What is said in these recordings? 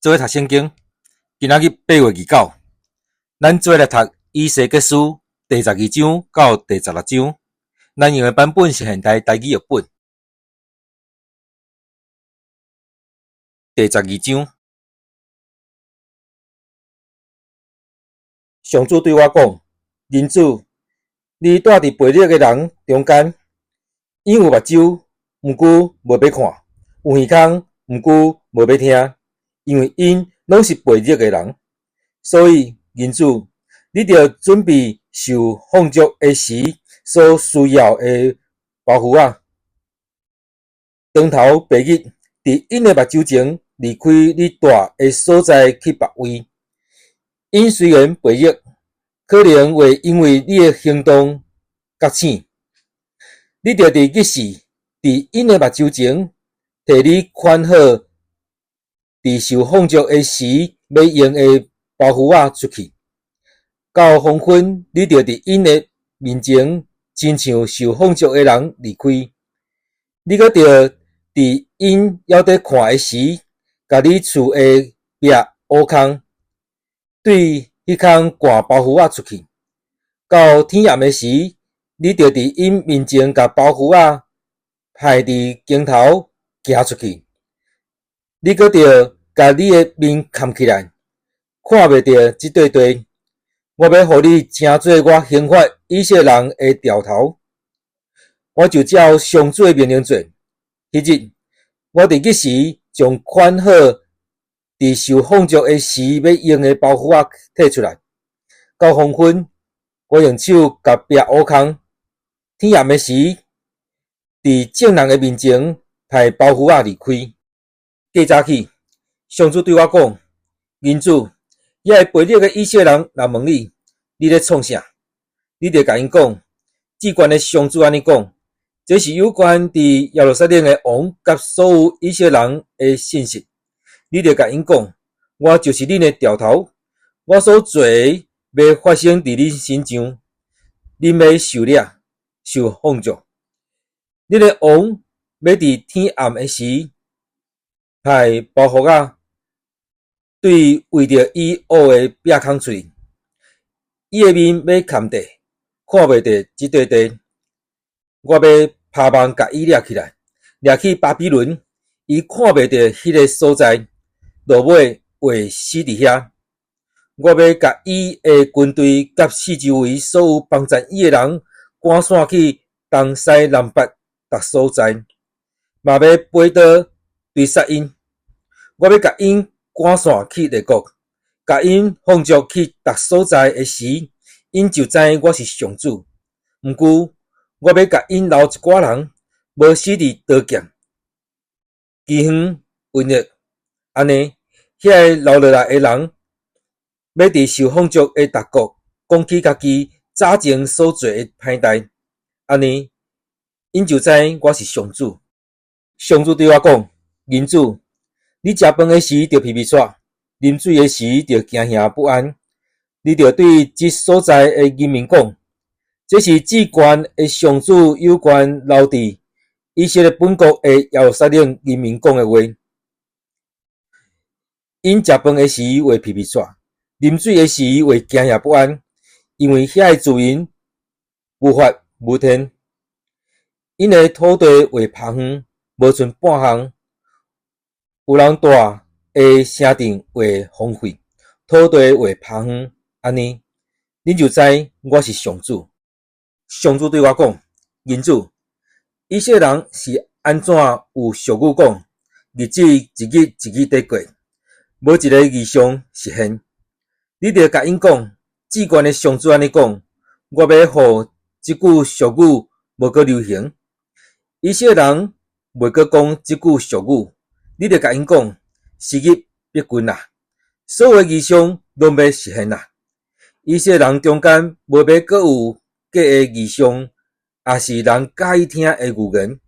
做伙讀聖經，今仔日8月29，咱做伙來讀以西結書第十二章到第十六章。咱用的版本是現代台語譯本。第十二章，上主對我講：人子，你蹛佇悖逆的人中間，𪜶有目睭，毋過無欲看；有耳孔，毋過無欲聽。因為𪜶攏是悖逆的人，所以人子，你著準備受放逐的時所需要的包袱仔。當頭白日，佇𪜶的目睭前離開你蹛的所在去別位。𪜶雖然悖逆，可能會因為你的行動覺醒。你著佇日時，佇𪜶的目睭前，提你款好。佇受放逐的時，欲用的包袱仔出去。到黃昏，你著佇𪜶的面前，親像受放逐的人離開。你閣著佇𪜶猶佇看的時，共你厝的壁挖空，對彼空掼包袱仔出去。到天暗的時，你著佇𪜶面前共包袱仔排佇肩頭行出去。你閣著共你的面崁起來，看袂著這塊地。我欲予你成做我刑罰以色列人的兆頭。我就照上主的命令做。彼日，我佇日時將款好佇受放逐的時欲用的包袱仔提出來。到黃昏，我用手共壁挖空。天暗的時，佇眾人的面前提包袱仔離開。過早起，上主對我講：人子，遐个悖逆的以色列人若問你，你咧創啥？你著共𪜶講：至懸的上主按呢講，這是有關佇耶路撒冷的王佮所有以色列人的信息。你著共𪜶講：我就是恁的兆頭，我所做的欲發生佇恁身上，恁欲受掠、受放逐。恁的王欲佇天暗的時，提包袱仔，對圍著伊挖的壁空出去，伊的面欲崁地，看袂著這塊地。我欲拍網共伊掠起來，掠去巴比倫，伊看袂著彼个所在，落尾會死佇遐。我欲共伊的軍隊佮四周圍所有幫贊伊的人趕散去東西南北逐所在，嘛欲飛刀追殺𪜶，我欲共𪜶趕散去列國，共𪜶放逐去逐所在的時，𪜶就知我是上主。毋過，我欲共𪜶留一寡人，無死佇刀劍、饑荒、瘟疫，按呢，遐个留落來的人，欲佇受放逐的逐國講起家己早前所做的歹代，按呢，𪜶就知我是上主。上主對我講：人子，你食飯的時著皮皮掣，啉水的時著驚嚇不安。你著對這所在的人民講：這是至懸的上主有關留佇以色列本國的耶路撒冷人民講的話。𪜶食飯的時會皮皮掣，啉水的時會驚嚇不安，因為遐的子民無法無天，𪜶的土地會拋荒，無賰半項。有人蹛的城鎮會荒廢，土地會拋荒，按呢，恁就知我是上主。上主對我講：人子，以色列人是按怎有俗語講，日子一日一日佇過，無一个異象實現。你著共𪜶講，至懸的上主按呢講，我欲予這句俗語無閣流行，以色列人袂閣講這句俗語。你著共𪜶講，時日逼近啦，所有的異象攏欲實現啦。以色列人中間無欲閣有假的異象，抑是人佮意聽的預言。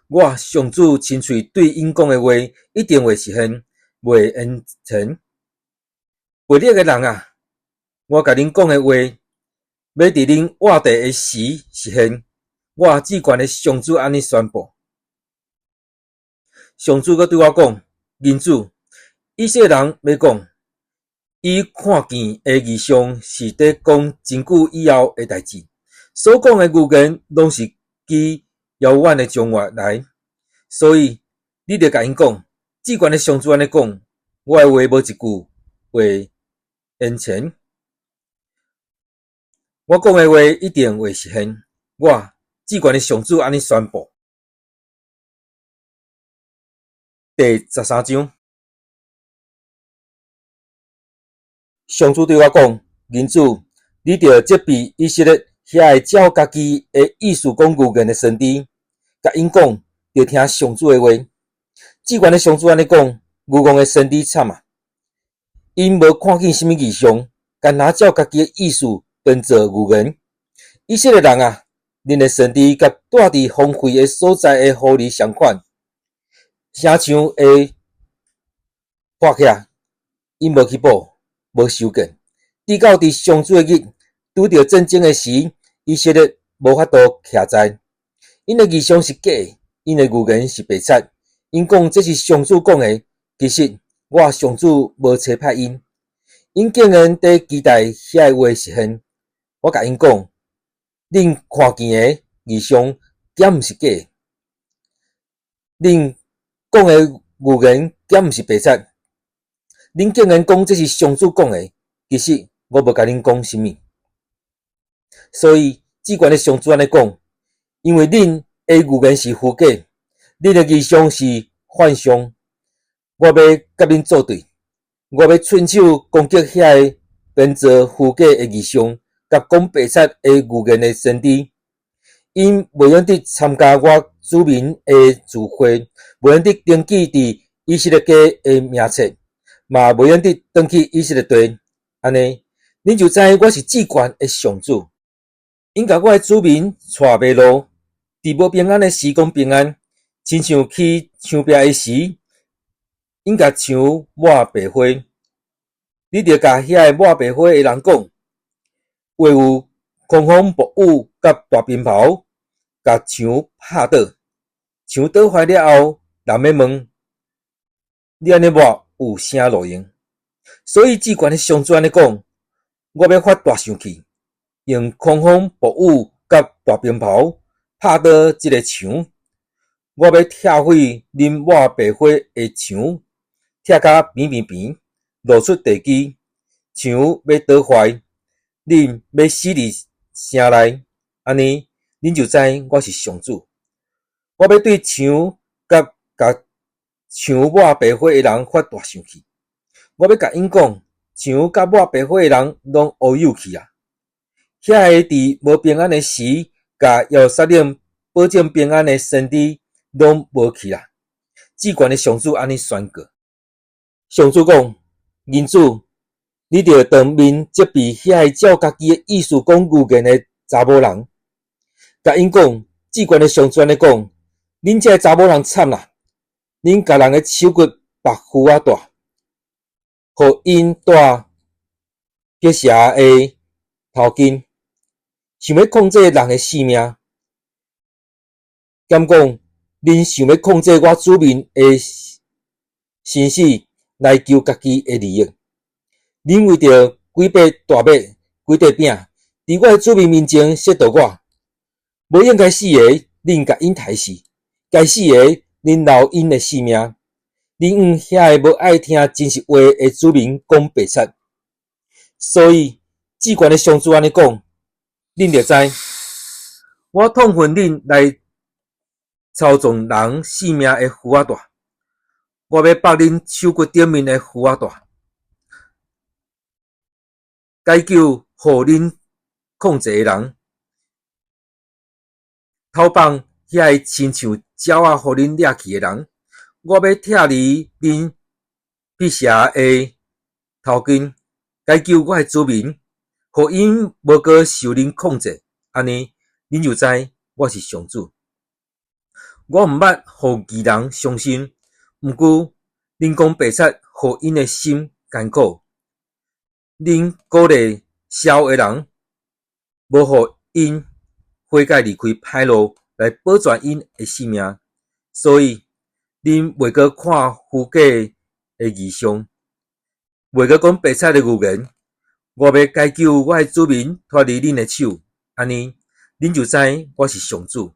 我上主親喙對𪜶講的話，一定會實現，袂延遲。悖逆的人啊，我共恁講的話，欲佇恁活地的時實現。我至懸的上主按呢宣布。上主閣對我講：人子，以色列人欲講，伊看見的異象是佇講真久以後的代誌，所講的預言攏是基遙遠的將來來。所以你著共𪜶講，至懸的上主按呢講：我的話無一句話延前，我講的話一定會實現。我至懸的上主按呢宣布。第13章，上主對我講：人子，你著責備以色列遐个照家己的意思講預言的先知，共𪜶講，著聽上主的話。至懸的上主按呢講：愚戇的先知慘啊！𪜶無看見啥物異象，干焦照家己的意思編造預言。以色列人啊，恁的先知佮蹛佇荒廢的所在的狐狸相款，城牆會破起來，𪜶無去補，無修建。直到佇上主的日，拄著戰爭的時，以色列無法度徛在。𪜶的異象是假的，𪜶的預言是白賊。𪜶講這是上主講的，其實我上主無差派𪜶。𪜶竟然佇期待遐个話實現。我共𪜶講，恁看見的異象敢毋是假的？恁講的預言敢毋是白賊？恁竟然講這是上主講的，其實我無共恁講啥物。所以至懸的上主按呢講，因為恁的預言是虛假，恁的異象是幻象，我欲佮恁作對，我欲伸手攻擊遐个編造虛假的異象，佮講白賊的預言的先知。𪜶袂用得參加我子民的聚會，袂用得登記佇以色列家的名冊，嘛袂用得轉去以色列地。按呢，恁就知我是至懸的上主。𪜶共我的子民帶迷路，佇無平安的時講平安，親像起牆壁的時，𪜶共牆抹白花。你著共遐个抹白花的人講，會有狂風暴雨佮大冰雹，共牆拍倒。牆倒壞了後，人欲問你按呢抹有啥路用？所以至懸的上主按呢講，我欲發大生氣，用狂風暴雨佮大冰雹拍倒這个牆。我欲拆毀恁抹白花的牆，拆甲平平平，露出地基。牆欲倒壞，恁欲死佇城內，按呢，恁就知我是上主。我欲對牆佮共牆抹白花的人發大生氣。我欲共𪜶講，牆佮抹白花的人攏烏有去啊！遐个佇無平安的時，共耶路撒冷保證平安的先知攏無去啊！至懸的上主按呢宣告。上主講：人子，你著當面責備遐个照家己的意思講預言的查某人，共𪜶講，至懸的上主按呢講：恁這个查某人慘啦！恁共人的手骨縛縛仔帶，予𪜶戴結蛇的頭巾，想欲控制人的性命，敢講恁想欲控制我子民的生死來求家己的利益？恁為著幾塊大麥、幾塊餅，佇我的子民面前褻瀆我。無應該死的，恁共𪜶刣死；該死的，恁留𪜶的性命。恁向遐个無愛聽真實話的子民講白賊。所以至懸的上主按呢講，恁著知，我痛恨恁來操縱人性命的縛仔帶，我欲縛恁手骨頂面的縛仔帶，解救予恁控制的人，討放遐个親像鳥仔予恁掠去的人。我欲拆離恁披蛇的頭巾，解救我的子民，予𪜶無閣受恁控制。按呢，恁就知我是上主。我毋捌予義人傷心，毋過恁講白賊，予𪜶的心艱苦。恁鼓勵邪惡的人，無予𪜶悔改離開歹路，來保全𪜶的性命。所以，恁袂閣看虛假的異象。袂閣講白賊的預言。我欲解救我的子民脫離恁的手，按呢，恁就知我是上主。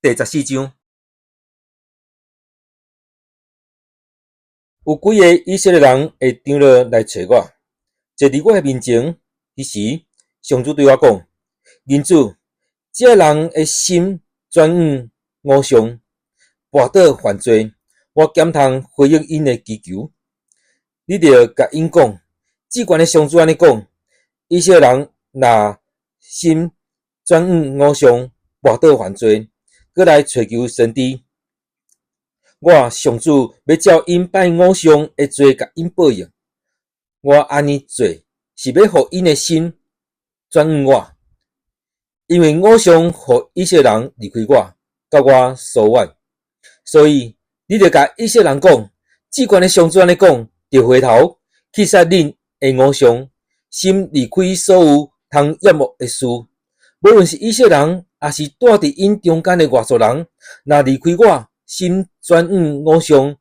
第14章，有幾个以色列人會張羅來揣我，坐佇我的面前。彼時，上主對我講：人子，這人的心轉向偶像，跋倒犯罪，我敢通回應𪜶的祈求？你著共𪜶講，至懸的上主按呢講：以色列人若心轉向偶像，跋倒犯罪，閣來揣求先知，我上主欲照𪜶拜偶像的罪共𪜶報應。我按呢做，是欲予𪜶的心轉向我，因為偶像予以色列人離開我，佮我疏遠。所以你著共以色列人講，至懸的上主按呢講，著回頭去殺恁的偶像，心離開所有通厭惡的事。無論是以色列人，抑是住佇𪜶中間的外族人，若離開我，心轉向偶像，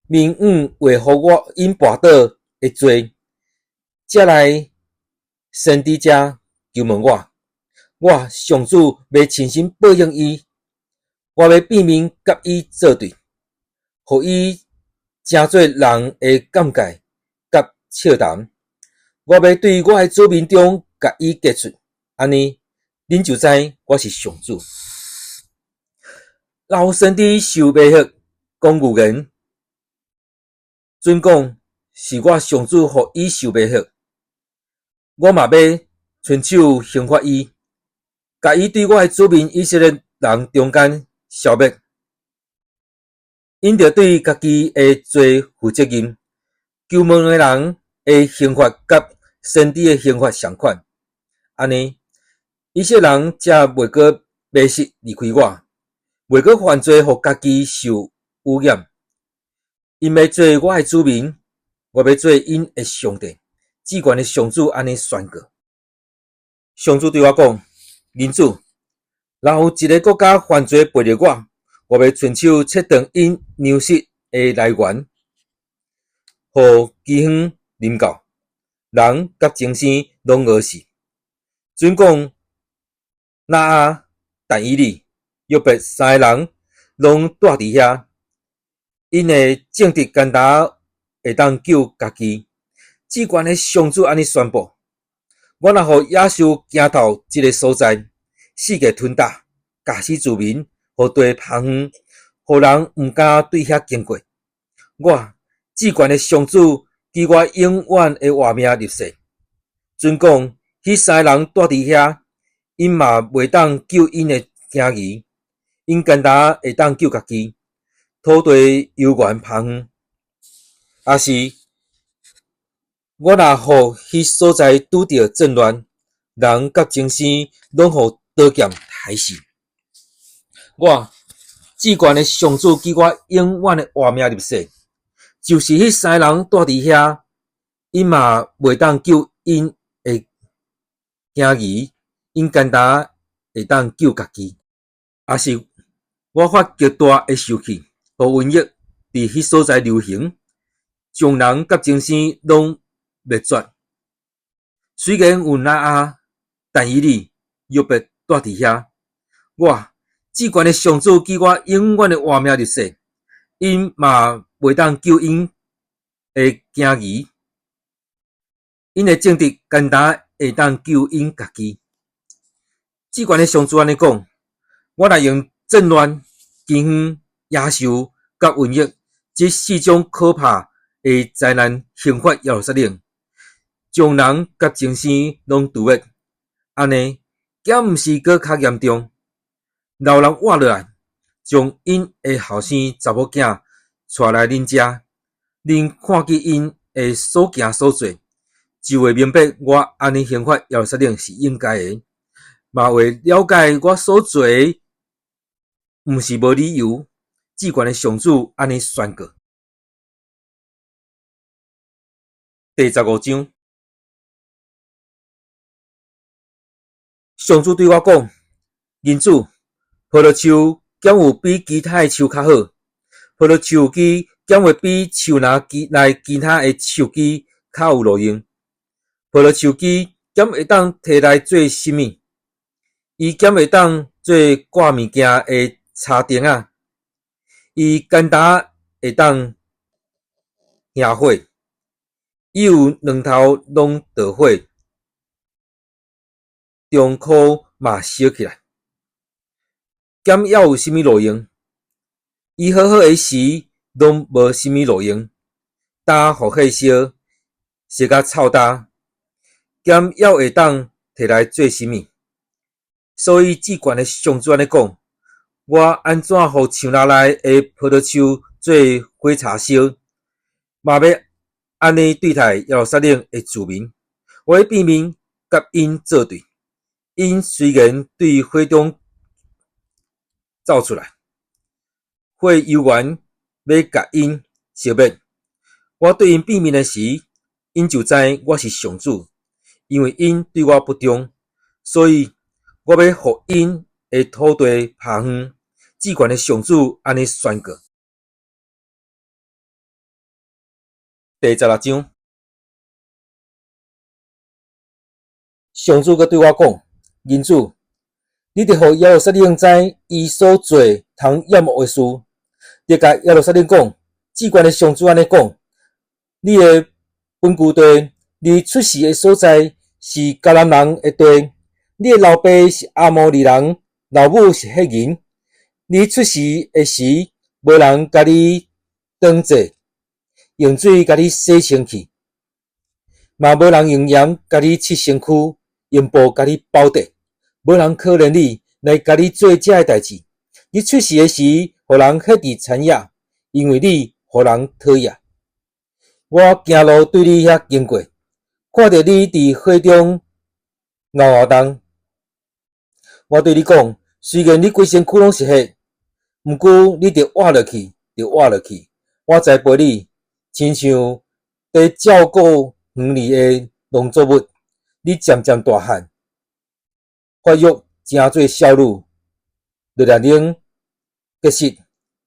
面向會予我𪜶跋倒的罪，才來先知遮求問我，我上主欲親身報應伊，我欲變面佮伊作對，予伊成做人的鑑戒佮笑談。我欲對我的子民中共伊隔出，按呢，恁就知我是上主。若有先知受迷惑講預言，準講是我上主予伊受迷惑，我嘛欲伸手刑罰伊，共伊對我的子民以色列人中間消滅。𪜶著對家己的罪負責任，求問的人的刑罰佮先知的刑罰仝款。按呢，以色列人才袂閣迷失離開我，袂閣犯罪，予家己受污染。𪜶欲做我的子民，我欲做𪜶的上帝。至懸的上主按呢宣告。上主對我講：人子，若有一个國家犯罪背逆我，我欲伸手切斷𪜶糧食的來源，予饑荒臨到，人佮牲畜攏餓死。準講，挪亞、但以理、約伯三个人攏住佇遐，𪜶的正直干焦會當救家己。至懸的上主按呢宣布：我若予野獸行透這个所在，四界吞打，咬死住民，予地芳遠，予人毋敢對遐經過。我至懸的上主記我永遠的活命立誓，準講，彼三个人住佇遐，𪜶嘛袂當救𪜶的囝兒，𪜶干焦會當救家己，土地幽玄芳遠。抑是我若予彼所在拄著戰亂，人佮牲畜攏予刀劍刣死。我至懸的上主記我永遠的活命立誓，就是彼三个人住佇遐，𪜶嘛袂當救𪜶的囝兒，𪜶干焦會當救家己。抑是我發極大的獸氣，予瘟疫佇彼所在流行，將人佮牲畜攏滅絕。雖然有挪亞、但以理、約伯住佇遐，我至懸的上主記我永遠的活命立誓，𪜶嘛袂當救𪜶的囝兒，𪜶的正直干焦會當救𪜶家己。至懸的上主按呢講：我若用戰亂、饑荒、野獸佮瘟疫這四種可怕的災難刑罰耶路撒冷，將人佮牲畜攏除滅，按呢，敢毋是閣較嚴重？老人活落來，將𪜶的後生查某囝帶來恁遮，恁看見𪜶的所行所做，就會明白我按呢刑罰耶路撒冷是應該的，嘛會了解我所做的毋是無理由。至懸的上主按呢宣告。第15章，上主對我講：人子，葡萄樹敢有比其他的樹較好？葡萄樹枝敢會比樹林內其他的樹枝較有路用？葡萄樹枝敢會當提來做啥物？伊敢會當做掛物件的柴釘仔？伊干焦會當燃火？伊有兩頭攏著火，中箍嘛燒起來，敢猶有啥物路用？伊好好的時，攏無啥物路用，焦予火燒，燒甲臭焦，敢猶會當提來做啥物？所以至懸的上主按呢講：我按怎予樹林內的葡萄樹做火柴燒，嘛欲按呢對待耶路撒冷的子民。我欲變面佮𪜶做對，𪜶雖然對火中走出來，火猶原欲共𪜶燒滅。我對𪜶變面的時，𪜶就知我是上主，因為𪜶對我不忠，所以我欲予𪜶的土地拋荒。至懸的上主按呢宣告。第16章，上主閣對我講：人子，你著予耶路撒冷知伊所做通厭惡的事，著共耶路撒冷講：至懸的上主按呢講：你的本居地，你出世的所在是迦南人的地，你的老爸是阿摩利人，老母是赫人。你出世的時，無人共你當祭，用水共你洗身軀，嘛無人用鹽共你拭身軀，用布共你包紮，無人可憐你來共你做這个代誌。你出世的時，予人歇佇田野，因為你予人討厭。我行路對你遐經過，看著你佇火中熬熬動。我對你講，雖然你規身軀攏是血，毋過你著活落去，著活落去。我栽培你，親像佇照顧園裡的農作物。你漸漸大漢，發育成做少女，熱年齡結實，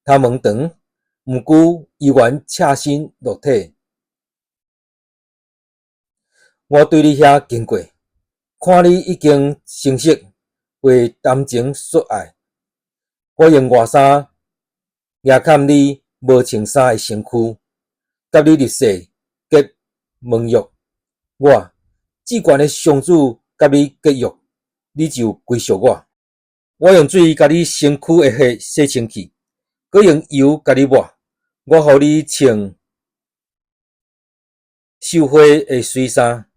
頭毛長，毋過猶原赤身露體。我對你遐經過，看你已經成熟，為談情說愛。我用外衫額崁你無穿衫的身軀，佮你立誓結盟約。我至懸的上主佮你結約，你就歸屬我。我用水共你身軀的血洗清氣，閣用油共你抹。我予你穿繡花的媠衫，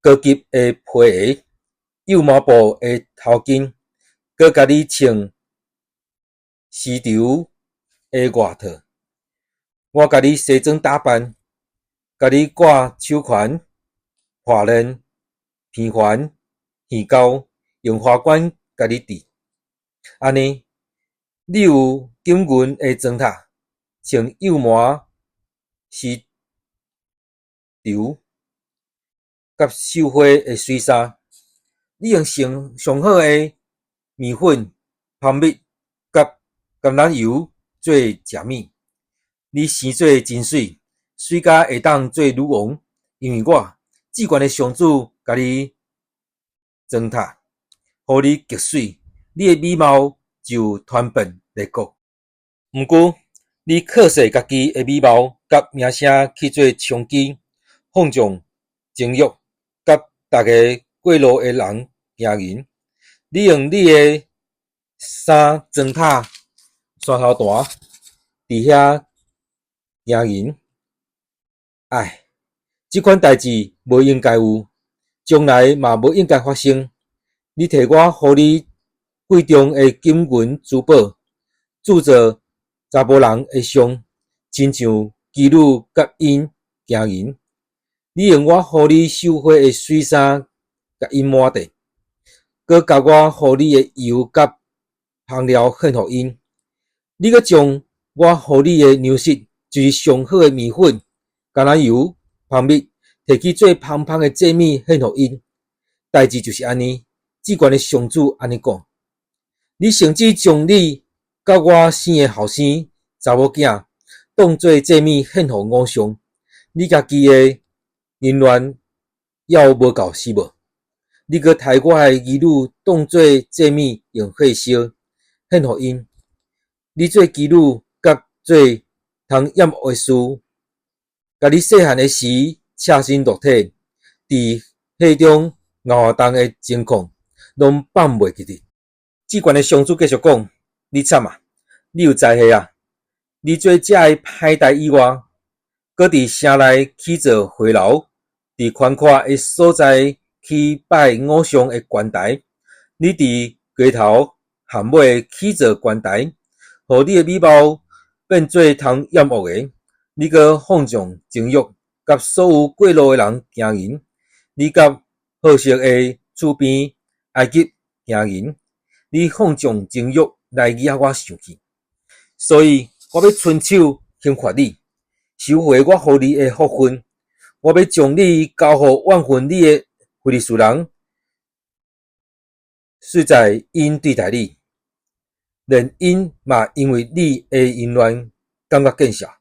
高級的皮鞋，幼毛布的頭巾，閣共你穿絲綢的外套。我共你西裝打扮，共你掛手環、項鏈、鼻環、耳鈎，用花冠共你戴。按呢，你有金銀的妝塔，穿幼毛絲綢，佮繡花的媠衫。你用上上好的麵粉、蜂蜜佮橄欖油做食物。你生做真媠，媠甲會當做女王，因為我至懸的上主共你妝塔，予你極媠，你的美貌就傳遍列國。毋過，你靠勢家己的美貌佮名聲去做娼妓，放縱情欲，佮逐个過路的人行淫。你用你的衫妝塔山頭壇，佇遐行淫。唉，這款代誌無應該有，將來嘛無應該發生。你提我予你貴重的金銀珠寶，鑄造查埔人的像，親像妓女佮𪜶行淫。你用我予你繡花的媠衫共𪜶抹地，閣共我予你的油佮香料獻予𪜶。你閣將我予你的糧食，就是上好的麵粉、橄欖油、蜂蜜，提去做芳芳的祭物獻予𪜶。代誌就是按呢，至懸的上主按呢講：你甚至將你佮我生的後生查某囝，當做祭物獻予偶像，你家己的淫亂猶無夠是無？你閣刣我的兒女當做祭物用火燒，獻予𪜶。你做妓女佮做通厭惡的事，共你細漢的時赤身露體，佇火中熬動的情況，攏放袂記得。至懸的上主繼續講：你慘啊！你有災禍啊！你做這个歹代以外，閣佇城內起造回廊，佇寬闊的所在起拜偶像的懸臺。你佇街頭巷尾起造懸臺，予你的美貌變做通厭惡的。你閣放縱情欲，佮所有過路的人行淫。你佮好色的厝邊埃及行淫。你放縱情欲來惹我生氣，所以我欲伸手刑罰你，收回我予你的福分。我欲將你交予怨恨你的非利士人，實在𪜶對待你，連𪜶嘛因為你的淫亂感覺見笑。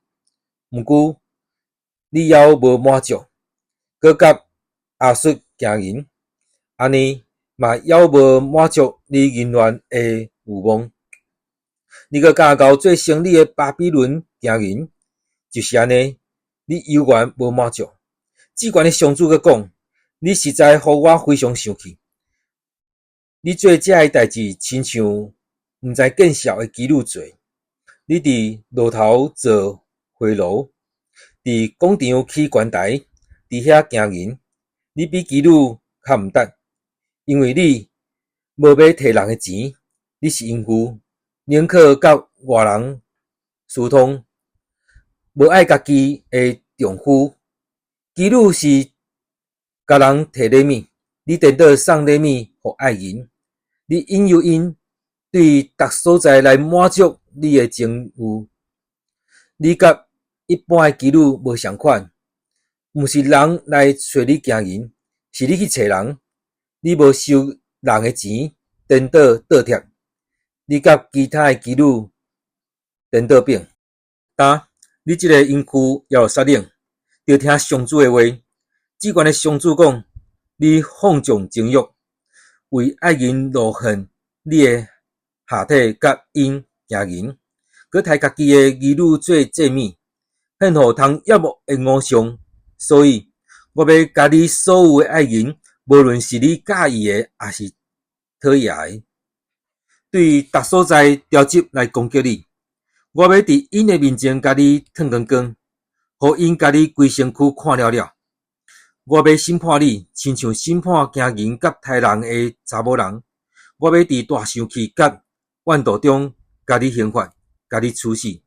毋過你猶無滿足，閣佮亞述行淫，按呢嘛猶無滿足你淫亂的慾望。你閣敢𠢕做生理的巴比倫行淫，就是按呢，你猶原無滿足。至懸的上主閣講：你實在予我非常生氣。你做這个代誌，親像毋知見笑的妓女做。你佇路頭造火爐，佇廣場起懸臺，佇遐行淫。你比妓女較毋值，因為你無欲提人的錢，你是淫婦，寧可佮外人私通，無愛家己的丈夫。妓女是共人提禮物，你顛倒送禮物予愛人，你引誘𪜶對逐所在來滿足你的情欲。你佮一般的妓女無仝款，毋是人來揣你行淫，是你去揣人。你無收人的錢，顛倒倒貼。你佮其他的妓女顛倒反。今，你這个淫婦耶路撒冷，著聽上主的話。至懸的上主講：你放縱情欲，為愛人露現你的下體，佮𪜶行淫，閣刣家己的兒女做祭物，獻予通厭惡的偶像。所以，我欲共你所有的愛人，無論是你喜意的，抑是討厭的，對逐所在調集來攻擊你。我欲佇𪜶的面前共你褪光光，予𪜶共你規身軀看了了。我欲審判你，親像審判行淫佮刣人的查某人。我欲佇大生氣佮怨怒中共你刑罰，共你處死。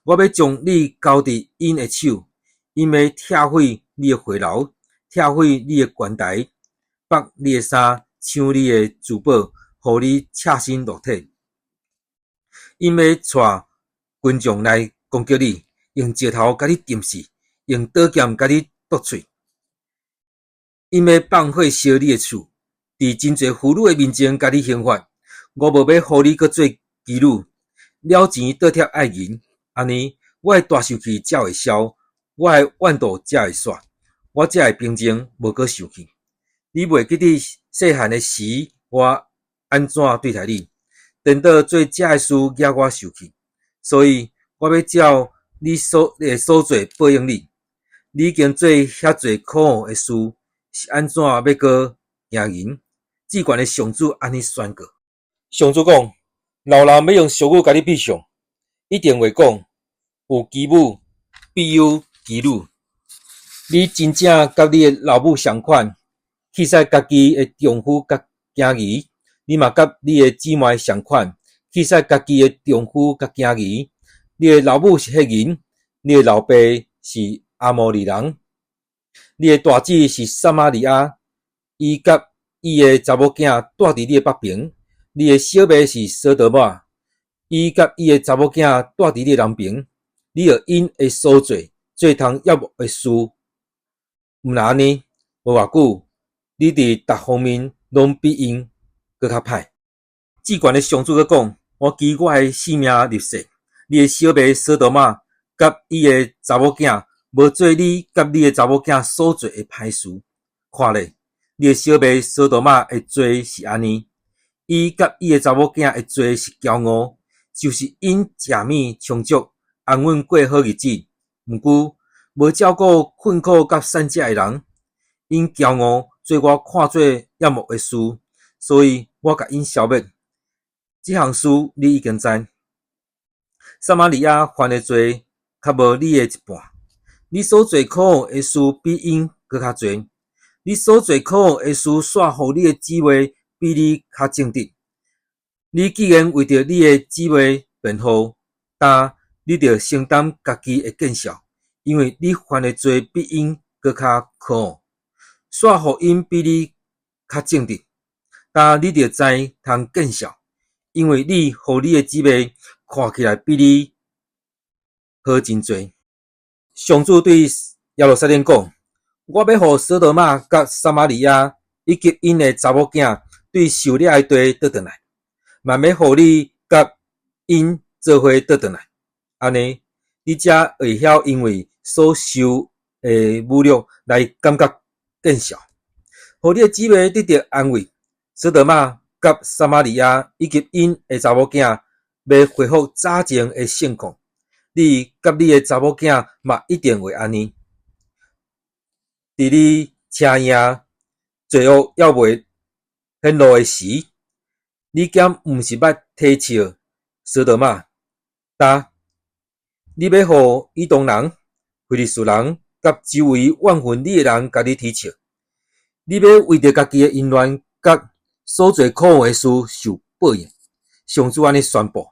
我欲將你交佇𪜶的手，𪜶欲拆毀你的火爐，拆毀你的懸臺，縛你的衫，搶你的珠寶，予你赤身露體。𪜶欲帶群眾來攻擊你，用石頭共你擲死，用刀劍共你剁碎。𪜶欲放火燒你的厝，佇真濟婦女的面前共你刑罰。我無欲予你閣做妓女，了錢倒貼愛人。按呢，我的大生氣才會消，我的怨怒才會煞，我才會平靜，無閣生氣。你袂記得細漢的時，我按怎對待你，顛倒做這个事惹我生氣。所以，我欲照你所做報應你。你已經做遐濟可惡的事，是按怎欲閣行淫？至懸的上主按呢宣告。上主講：老人欲用俗語共你比上，一定會講：有其母必有其女。你真正佮你的老母仝款，棄殺家己的丈夫佮囝兒；你嘛佮你的姊妹仝款，棄殺家己的丈夫佮囝兒。你的老母是赫人，你的老爸是阿摩利人。你的大姊是撒瑪利亞，伊佮伊的查某囝蹛佇你的北爿。你的小妹是所多瑪，伊佮伊的查某囝蹛佇你的南爿。你著𪜶的所做，做通厭惡的事。毋若按呢，無偌久，你佇逐方面攏比𪜶閣較歹。至懸的上主閣講：我記我的性命立誓，你的小妹所多瑪佮佮伊的查某囝無做你佮你的查某囝所做的歹事。看咧，你的小妹所多瑪的罪是按呢，伊佮伊的查某囝的罪是驕傲，就是𪜶食物充足，安穩過好日子，毋過無照顧困苦佮散者的人。𪜶驕傲，做我看做厭惡的事，所以我共𪜶消滅。這項事你已經知。撒瑪利亞犯的罪較無你的一半，你所做可惡的事比𪜶閣較濟。你所做可惡的事，煞予你的姊妹比你較正直。你既然為著你的姊妹辯護，但你著承擔家己的見笑，因為你犯的罪比𪜶閣較可惡，煞予𪜶比你較正直。但你著知通見笑，因為你予你的姊妹看起來比你好真濟。上主對耶路撒冷講：我欲予所多瑪佮撒瑪利亞以及𪜶的查某囝對受掠的地倒轉來，嘛欲予你佮𪜶做伙倒轉來。按呢，你才會曉因為所受的侮辱來感覺見笑，予你的姊妹得著安慰。所多瑪佮撒瑪利亞以及𪜶的查某囝欲恢復早前的盛況，你佮你的查某囝嘛一定會按呢。佇你車贏罪惡猶未顯露的時，你敢毋是捌體笑所多瑪？但你欲予以東人、非利士人佮周圍怨恨你的人共你啼笑。你欲為著家己的淫亂佮所做可惡的事受報應。上主按呢宣布。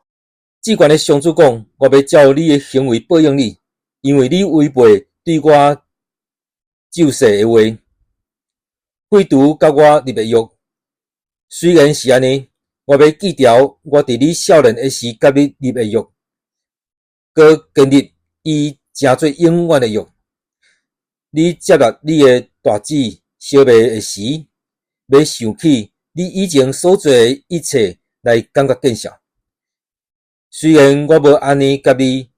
至懸的上主講：我欲照你的行為報應你，因為你違背對我咒誓的話，廢除佮我立的約。雖然是按呢，我欲記牢我佇你少年的時佮你立的約，閣堅立伊成做永遠的約。你接納你的大姊小妹的時，欲想起你以前所做的一切來感覺見笑。雖然我無按呢佮你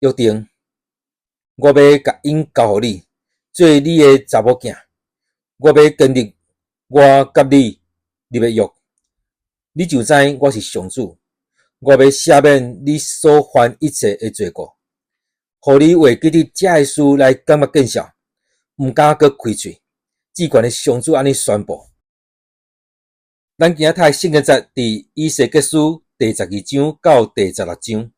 約定，我欲共𪜶交予你，做你的查某囝。我欲堅立我佮你立的約，你就知我是上主。我欲赦免你所犯一切的罪過，予你會記得這个事來感覺見笑，毋敢閣開喙。至懸的上主按呢宣布。咱今仔讀的聖經節佇以西結書第12章到第16章。